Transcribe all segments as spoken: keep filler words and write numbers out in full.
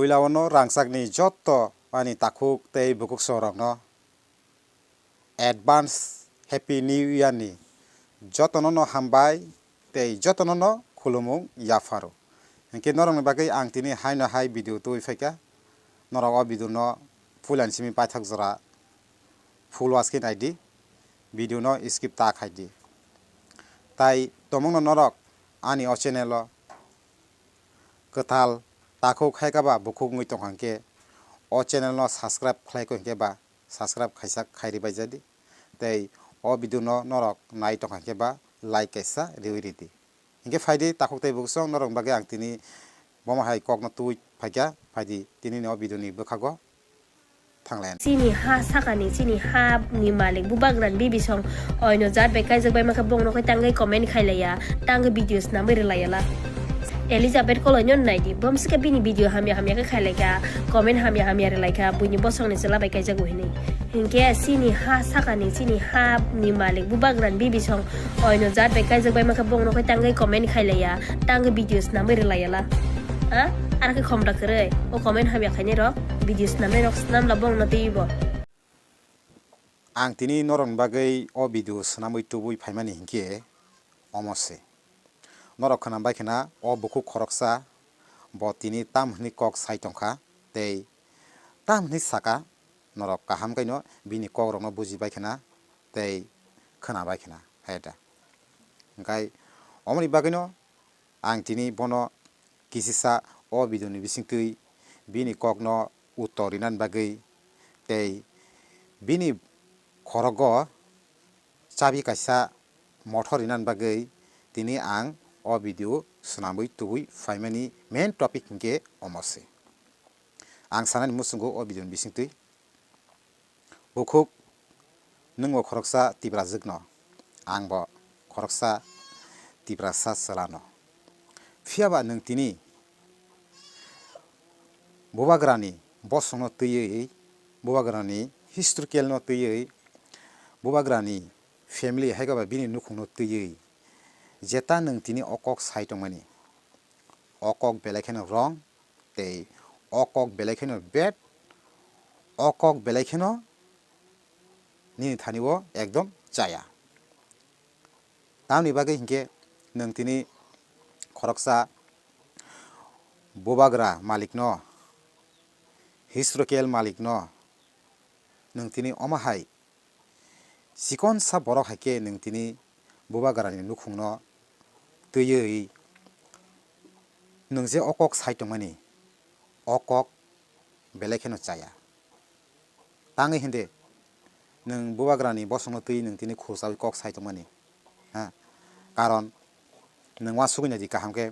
Puila o no rangchakni joto ani takhuk tei bukhuk songorokno advance Happy New Year ni jotono no hambai tei jotono no khulumung yapharo. Hinkhe norokni bagwi ang tini haino hai video tubui phaikha. Norok o video no puilani simi paithak jora full watch khe naidi, video no skip ta khaidi. Tai tongmungno norok ani o channel o kwtal takhuk haikha ba bukhuk wngwi tongkha hinkhe o channel no subscribe khlai kho hinkhe ba subscribe khaisa khairi baijadi. Tei o video no norok nai tongkha hinkhe ba like kaisa riwi ridi. Hinkhe phaidi takhuk tei bukhuk song norok bagwi ang tini bomo hai kokno tubui phaikha, phaidi tini ni o video ni bwkhago thanglayan. Chini ha sakani, chini ha ni malik bubagrani bibisong oino jat bai kaijak bai makhe bongno khe tangwi comment khailaiya, tangwi video snamwi rwlaiyala. Elizabeth Koloino naidi, bomsika bini video hamya hamya khe khailaikha, comment hamya hamya rwlaikha, buini bosongni chwla bai kaijago hinwi. Hinkhe chini ha sakani, chini ha ni malik bubagrani bibisong oino jat bai kaijak bai makhe bongno khe tangwi comment khailaiya, tangwi video snamwi rwlaiyala. Ha? Aro khe khomda kwrwi, o comment hamya khainai rok, video snamnai rok snamla bongno twiwi bo. Ang tini norokni bagwi o video swnamwi tubui phaimani hinkhe omo se. Norok khwnam bai khna o bukhuk khoroksa bo tini tam hwnwi kok sai tongkha tei tam hwnwi saka norok kaham khaino bini kokrokno buji bai khna tei khwna bai khna hai da. Hinkhe omoni bagwino ang tini bono kisisa o video ni bisingtwi bini kokno uttor rinani bagwi tei bini khorogo chabi kaisa mothor rinani bagwi tini ang o video swnamwi tubui phaimani main topic hinkhe omo se. Ang sanani muchungo o video ni bisingtwi. Bukhuk, nwng bo khoroksa Tiprajwkno, ang bo khoroksa Tiprasa chwlano. Phiya ba nwng tini bubagrani bosongno twiwi, bubagrani historicalno twiwi, bubagrani family hai khe ba bini nukhungno twiwi jeta nwng tini o kok sai tongmani, o kok belai kheno wrong, tei o kok belai kheno bad, o kok belai kheno nini thani o ekdom chaya. Tamni bagwi hinkhe nwng tini khoroksa bubagra malikno, historical malikno nwng tini omo hai chikonsa borok hai khe nwng tini bubagrani nukhungno twiwi nwng je o kok sai tongmani, o kok belai kheno chaya. Tangwi hinde nwng bubagrani bosongno twiwi nwng tini khursawi kok sai tongmani, ha? Karon nwng uansugwi naidi kaham khe,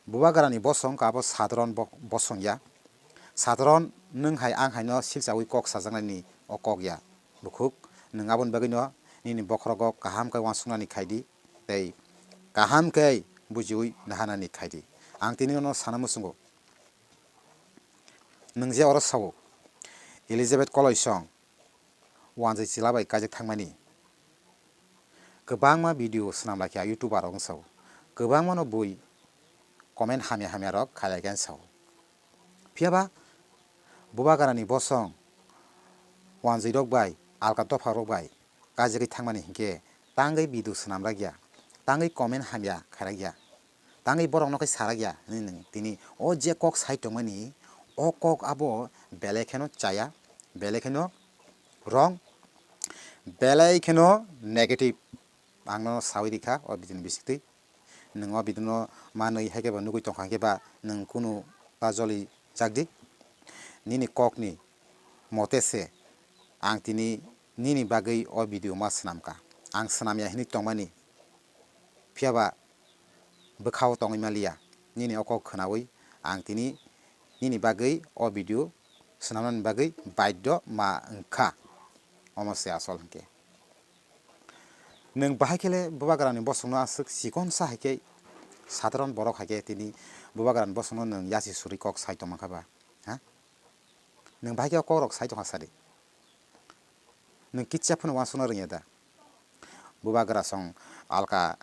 bubagrani bosong ka abo sadharon bo-, bosong ya. Sadharon nwng hai ang haino silchawi kok sajaknaini o kok ya. Bukhuk, nwng aboni bagwino nini bokhorogo kaham khe uansuknani khaidi tei kaham khe bujiwi naharnani khaidi. Ang tini nono sana muchungo. Nwng je oro sao, Elizabeth Koloisong wanjwi chwla bai kaijak thangmani. Kwbangma video swnam lai kha YouTuber rok wng sao. Kwbangma no bui comment hamya hamya rok khailai khe wng sao. Phiya ba bubagrani bosong wanjwi rok bai, alka dopha rok bai kaijagwi thangmani hinkhe tangwi video swnam rak ya, tangwi comment hamya khai rak ya. Tangwi borokno khe sarak ya hwnwi nwng tini o je kok sai tongmani, o kok abo belai kheno chaya, belai kheno wrong, belai kheno negative. Ang nono sawi rikha o video ni bisingtwi. Nwng o video no manwi hai khe ba nugwi tongkha hinkhe ba nwng kunu ta joli chakdi. Nini kokni mote se ang tini nini bagwi o video ma swnamkha. Ang swnamya hwnwi tongmani. Phiya ba bwkhao tongwi manliya. Nini o kok khwnawi ang tini nini bagwi o video swnamnani bagwi baidho ma wngkha. Omo se asol hinkhe. Nwng bahai khe le bubagrani bosongno aswk chikonsa hai khe, sadharon borok hai khe tini bubagrani bosongno nwng yasi suri kok sai tongma kha ba? Ha? Nwng bahai khe o kokrok sai tongkha sadi. Nwng kicha phano uansukna rwngya da? Bubagra song alka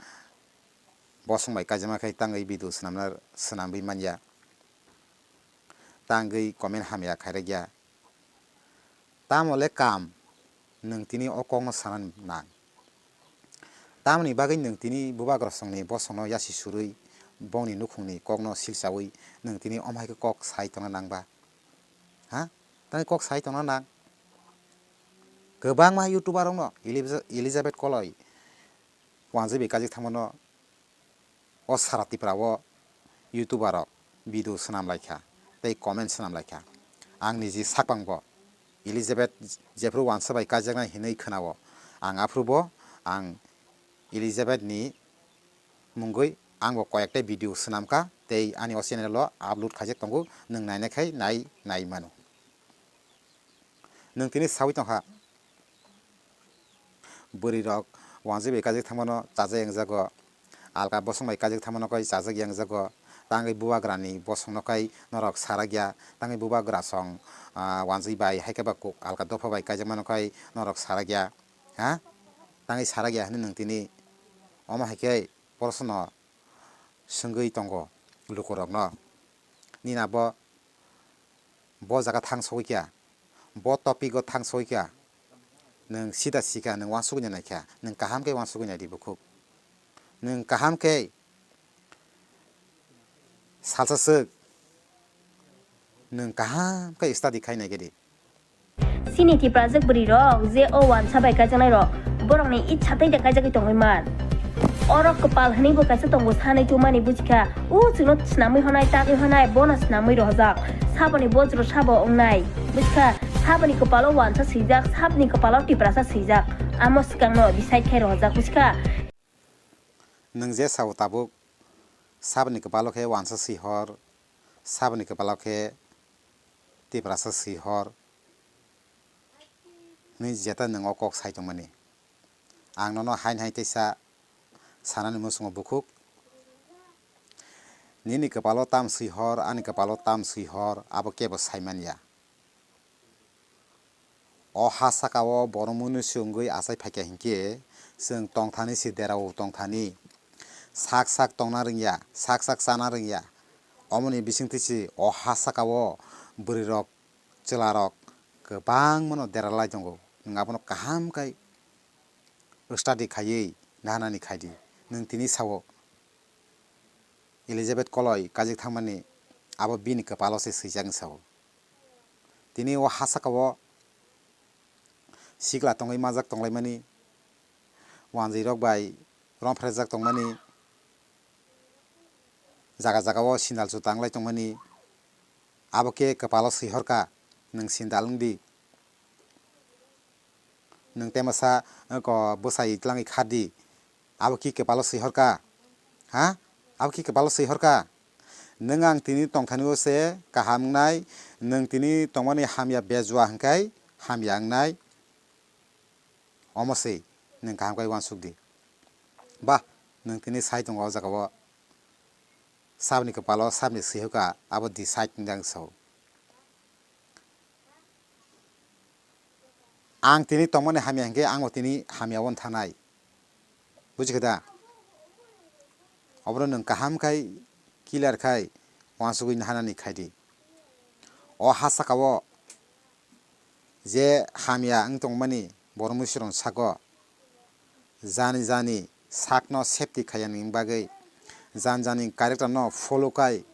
bosong bai kaijakma khe tangwi video swnamna, swnamwi manya. tangwi comment hamya khairokya. Tamo le kam, nwng tini o kokno sana nang. Tamoni bagwi nwng tini bubagrasongni bosongno yasi surwi, bongni nukhungni kokno silsawi nwng tini omo hai khe kok sai tongna nang ba? Ha? Tangwi kok sai tongna nang. Kwbangma YouTuber rokno Eliza-, Elizabeth Koloi wanjwi bai kajak thangmano o sara Tripura o YouTuber rok video swnam lai kha tei comment swnam lai kha. Ang niji sakbang bo Elizabeth jephru wansa bai kaijaknai hinwi khwnao, ang aphuru bo ang Elizabeth ni mungwi ang bo koyekta video swnam kha tei ani o channel o upload khaijak tongo, nwng nainai khai nai nai mano. Nwng tini sawi tongkha, bwrwi rok wanjwi bai kajak thangmano chajak yang jago, alka bosong bai kajak thangmano kai chajak yang jago, tangwi bubagrani bosongno kai norok sarak ya, tangwi bubagra song, ah, wanjwi bai hai khe ba kok alka dopha bai kajak mano kai norok sarak ya, ha? Tangwi sarak ya hwnwi nwng tini omo hai khe porosno swngwi tongo lukurokno. Nini abo bo jaga thang sogwi kha, bo topic o thang sogwi kha, nwng sida sikha, nwng uansugwi nai kha, nwng kaham khe uansugwi nai di bukhuk. Nwng kaham khe salsa swk, nwng kaham khe study khai nai khe di. Chini Tiprajwk bwrwi rok je o wansa bai kaijaknai rok, borokni itsa tei de kaijagwi tongwi man. Orok kwpal hwnwi bo kaisa tongo sanwi chumani buchikha, o chwngno swnamwi honai, tagwi honai, bono swnamwi rohojak. Saboni bojro sabo wngnai. Buchikha, saboni kwpalo wansa swijak, saboni kwpalo Tiprasa swijak. Amo swkangno decide khai rohojak buchikha. Nwng je sao tabuk, saboni kwpalo khe wansa swi hor, saboni kwpalo khe Tiprasa swi hor, hwnwi jeta nwng o kok sai tongmani. Ang nono hain hai teisa sanani muchungo bukhuk, nini kwpalo tam swi hor, ani kwpalo tam swi hor, abo kebo sai man ya. O ha saka o borok mwnwi se wngwi achai phaikha hinkhe, chwng tongthani se derao tongthani. Sak sak tongna rwngya, sak sak chana rwngya. Omoni bisingtwi se o ha saka o bwrwirok, chwlarok kwbangmano deralai tongo. Nwng abono kaham khai study khaiwi nahanani khai di. Nwng tini sao, Elizabeth Koloi kajik thangmani abo bini kwpalo se swijak wng sao. Tini o ha saka o sikla tongwi majak tonglaimani, wanjwi rok bai romphre jak tongmani, jaga jaga o sindal juta wnglai tongmani, abo khe kwpalo swi horkha, nwng sindal wng di. Nwng temasa, eh, ko bwsai twlangwi kha di. Abo ki kwpalo swi horkha? Ha? Abo ki kwpalo swi horkha? Nwng ang tini tongthani o se kaham wngnai, nwng tini tongmani hamya bejua hwnkhe hamya wngnai. Omo se nwng kaham khe uansuk di. Ba, nwng tini sai tongo o jaga o. Saboni kwpalo saboni swi horkha, abo decide wngjak sao. Ang tini tongmani hamya hinkhe ang bo tini hamya o thangnai. Buji khe da? Obono nwng kaham khai clear khai uansugwi nahanani khai di. O ha saka o je hamya wng tongmani borok mwisirokni sago jani jani sakno safety khaiyani bagwi, jani jani character no follow khai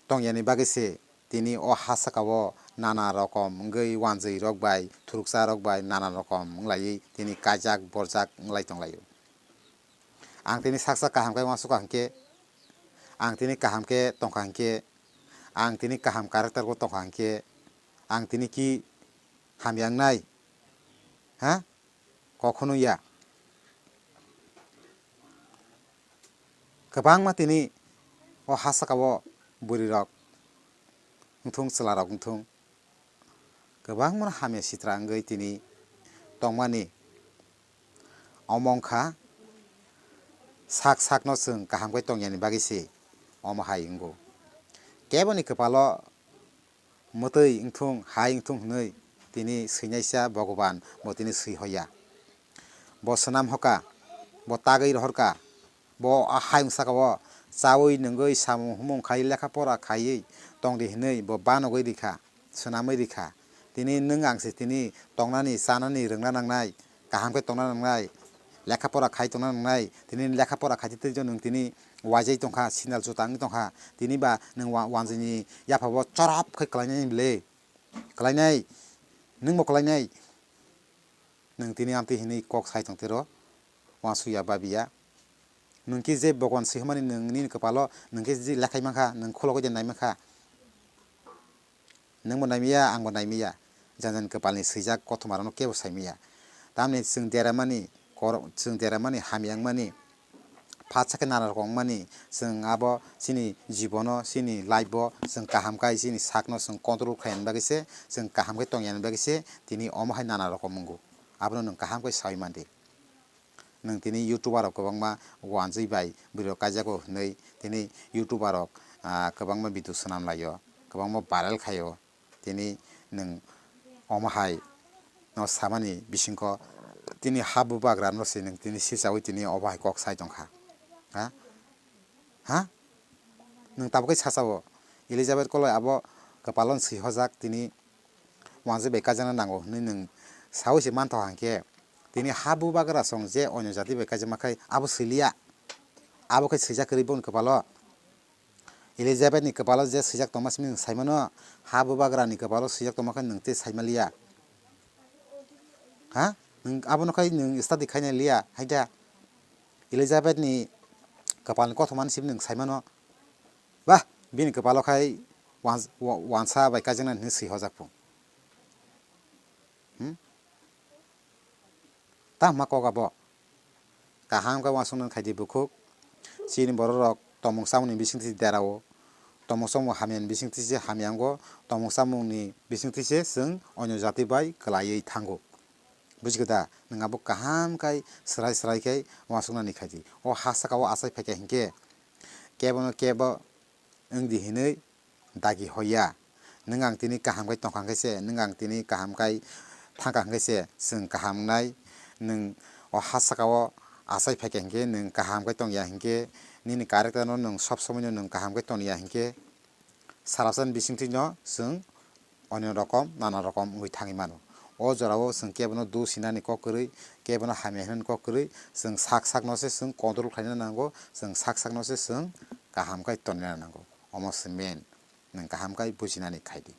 tongyani bagwi se tini o ha saka o nana rokom wngwi wanjwi rok bai, thuruksa rok bai nana rokom wnglaiwi tini kaijak borjak wnglai tonglaio. Ang tini saksa kaham khe uansukha hinkhe, ang tini kaham khe tongkha hinkhe, ang tini kaham character bo tongkha hinkhe, ang tini ki hamya wngnai? Ha? Kokhono ya. Kwbangma tini o ha saka o bwrwi rok wngthung, chwla rok wngthung, kwbangma hamya sitra wngwi tini tongmani. Omo wngkha sak sakno chwng kaham khe tongyani bagwi se omo hai wngo. Keboni kwpalo mwtwi wngthung, hai wngthung hwnwi tini swinaisa Bhogoban bo tini swi hoya. Bo swnam hoka, bo tagwi rohorka, bo a hayung saka o Chaui nungwi samung humung khai lekha pora khaiwi tongdi hinwi bo banogwi rikha, swnamwi rikha. Tini nwng ang se tini tongnani, chanani rwngna nangnai, kaham khe tongna nangnai, lekha pora khai tongna nangnai. Tini lekha pora khai twi twi nwng tini waijai tongkha, sindal juta wngwi tongkha. Tini ba nwng wa-, wanjwini yaphabo chorap khe kwlainai bwle, kwlainai, nwngbo kwlainai. Nwng tini amtwi hinwi kok sai tong tiro, uansukya babiya. Nwng khe je Bhagwan swihormani nwng nini kwpalo nwng khe je lekhai mankha, nwng khulogwi de nai mankha. Nwngbo naimiya, angbo naimiya. Jani jani kwpalni swijak kothoma rokno kebo saimiya. Tamni chwng deramani, kor-, chwng deramani hamya wngmani, phatsa khe nana rokom wngmani, chwng abo chini jibono, chini life-o chwng kaham khai chini sakno chwng control khlaina bagwi se, chwng kaham khe tongya bagwi se tini omo hai nana rokom wngo. Abono nwng kaham khe saui mandi. Nwng tini YouTuber rok kwbangma wanjwi bai bwrwi rok kaijago hwnwi tini YouTuber rok, ah, kwbangma video swnam laio, kwbangma viral khaio. Tini nwng omo hai no samani bisingko tini ha bubagra no se nwng tini sichaui tini obo hai kok sai tongkha. Ha? Ha? Nwng tabuk khe sacha o. Elizabeth Koloi abo kwpalo swi hojak tini wanjwi bai kaijakna nango hwnwi nwng saui se manthoka hinkhe tini ha bubagra song je onyo jati bai kaijakma khai abo swiliya. Abo khe swijak kwrwi boni kwpalo. Elizabeth ni kwpalo je swijak tongma simi nwng saimano, ha bubagra ni kwpalo swijak tongma khe nwng tei saimaliya. Ha? Nwng abono khai nwng study khaina liya, haida? Elizabeth ni kwpal ni kothoma ni simi nwng saimano, bah, bini kwpalo khai wans-, wa-, wansa bai kaijaknai hwnwi swi hojak phu. Hmm? Tamo kok abo. Kaham khe uansuknani khaidi bukhuk. Chini bororok tomung chamungni bisingtwi derao. Tomung chamung hamyani bisingtwi se hamya wngo. Tomung chamungni bisingtwi se chwng onyo jati bai kwlaiwi thango. Bujigo da? Nwng abo kaham khai swrai swrai khe uansuknani khaidi. O ha saka o achai phaikha hinkhe kebono kebo wngdi hinwi dagi hoya. Nwng ang tini kaham khai tongkha hinkhe se, nwng ang tini kaham khai thangkha hinkhe se, chwng kaham wngnai. Nwng o ha saka o achai phaikha hinkhe, nwng kaham khai tongya hinkhe, nini character no nwng sob somoi no nwng kaham khai tongya hinkhe, sarasani bisingtwi no chwng onyo rokom, nana rokom wngwi thangwi mano. O jorao chwng kebono dos hinani kok kwrwi, kebono hamya hinani kok kwrwi, chwng sak sakno se chwng control khlaina nango, chwng sak sakno se chwng kaham khai tongna nango. Omo se main, nwng kaham khai bujinani khaidi.